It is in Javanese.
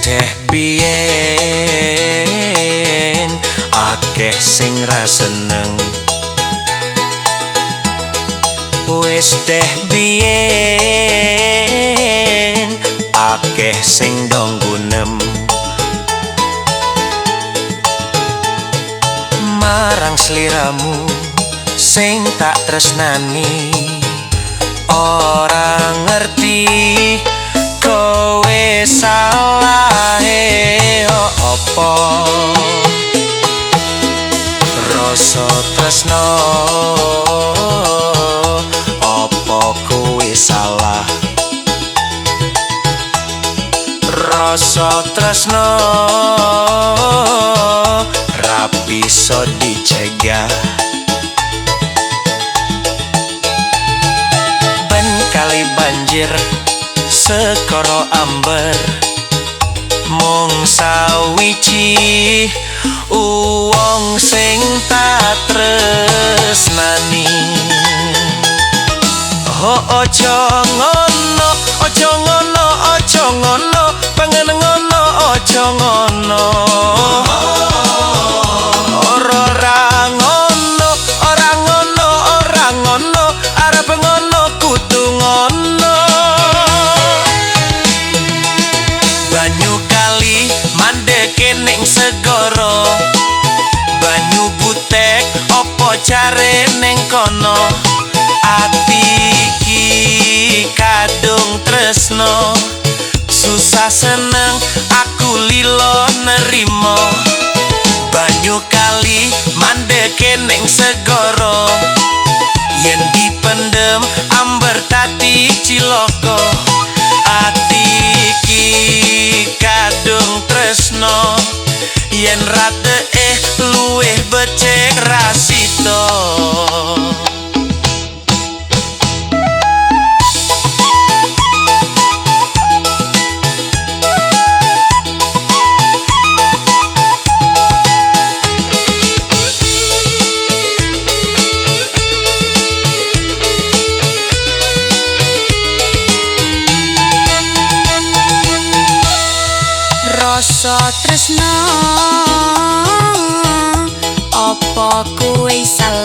deh biyen akeh sing ra seneng. Wis deh biyen akeh sing dong gunem. Marang sliramu sing tak tresnani, ora ngerti kowe salahe opo. Rasa tresno opo kowe salah? Rasa tresno ra bisa dicegah. Ben kali banjir segara amber, mung sawiji uwong sing tak tresnani. Oh, ojo ngono, ojo ngono, ojo ngono, pengen ngono, ojo ngono. Ora ngono, ora ngono, ora ngono, arep ngono kudu ngono. Banyu kali mandeke ning segara, banyu butek opo jare ning kono. Ati iki kadung tresno, susah seneng aku lilo nerimo. Banyu kali mandeke ning segara, yen dipendem amber tati cilaka. Ati iki kadung tresno, yen ratee luwih becik rasita. Rasa tresno opo kuwi salah?